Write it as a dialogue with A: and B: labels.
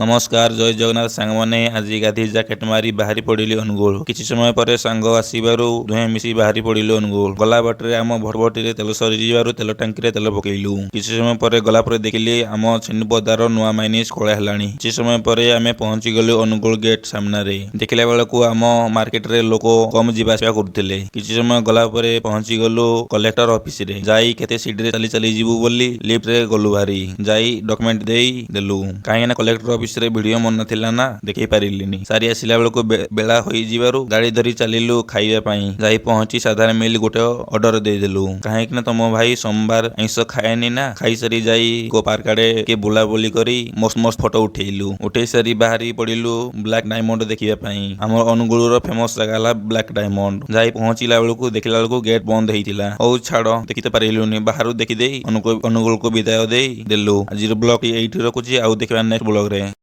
A: ନମସ୍କାର, ଜୟ ଜଗନ୍ନାଥ ସାଙ୍ଗମାନେ। ଆଜି ଗାଧୋଇ ଜ୍ୟାକେଟ ମାରି ବାହାରି ପଡ଼ିଲି ଅନୁଗୁଳ। କିଛି ସମୟ ପରେ ସାଙ୍ଗ ଆସିବାରୁ ଦୁହେଁ ମିଶି ବାହାରି ପଡ଼ିଲୁ ଅନୁଗୁଳ। ଗଲା ବାଟରେ ଆମ ଭଟଭଟିରେ ତେଲ ସରିଯିବାରୁ ତେଲ ଟାଙ୍କିରେ ତେଲ ପକେଇଲୁ। କିଛି ସମୟ ପରେ ଗଲା ପରେ ଦେଖିଲି ଆମ ଛେଣ୍ଡିପଦାର ନୂଆ ମାଇନିସ୍ ଖୋଳା ହେଲାଣି। କିଛି ସମୟ ପରେ ଆମେ ପହଞ୍ଚିଗଲୁ ଅନୁଗୁଳ ଗେଟ୍ ସାମ୍ନାରେ। ଦେଖିଲା ବେଳକୁ ଆମ ମାର୍କେଟରେ ଲୋକ କମ ଯିବା ଆସିବା କରୁଥିଲେ। କିଛି ସମୟ ଗଲା ପରେ ପହଞ୍ଚିଗଲୁ କଲେକ୍ଟର ଅଫିସରେ। ଯାଇ କେତେ ସିଡ଼ିରେ ଚାଲି ଚାଲି ଯିବୁ ବୋଲି ଲିଫ୍ଟରେ ଗଲୁ ଭାରି। ଯାଇ ଡକ୍ୟୁମେଣ୍ଟ ଦେଇ ଦେଲୁ, କାହିଁକି ନା କଲେକ୍ଟର ଅଫିସରେ ଭିଡିଓ ମନ ଥିଲା ନା, ଦେଖେଇ ପାରିଲିନି। ସାରି ଆସିଲା ବେଳକୁ ବେଳା ହୋଇଯିବାରୁ ଗାଡି ଧରି ଚାଲିଲୁ ଖାଇବା ପାଇଁ। ଯାଇ ପହଞ୍ଚି ସାଧାରଣ ମିଲ୍ ଗୋଟେ ଅର୍ଡର ଦେଇଦେଲୁ, କାହିଁକି ନା ତମ ଭାଇ ସୋମବାର ଆଇଁଷ ଖାଏନି ନା। ଖାଇସାରି ଯାଇ ଗୋ ପାର୍କ ଆଡେ ଟିକେ ବୁଲାବୁଲି କରି ମସ୍ତ ମସ୍ତ ଫଟୋ ଉଠେଇଲୁ। ଉଠେଇ ସାରି ବାହାରି ପଡିଲୁ ବ୍ଲାକ୍ ଡାଇମଣ୍ଡ ଦେଖିବା ପାଇଁ। ଆମ ଅନୁଗୁଳର ଫେମସ ଜାଗା ହେଲା ବ୍ଲାକ୍ ଡାଇମଣ୍ଡ। ଯାଇ ପହଞ୍ଚିଲା ବେଳକୁ ଦେଖିଲା ବେଳକୁ ଗେଟ୍ ବନ୍ଦ ହେଇଥିଲା। ହଉ ଛାଡ, ଦେଖି ତ ପାରିଲୁନି, ବାହାରୁ ଦେଖିଦେଇ ଅନୁଗୁଳକୁ ବିଦାୟ ଦେଇ ଦେଲୁ। ଆଜିର ବ୍ଲଗ ଏଇଠି ରଖୁଛି, ଆଉ ଦେଖିବା ନେକ୍ସଟ ବ୍ଲଗରେ।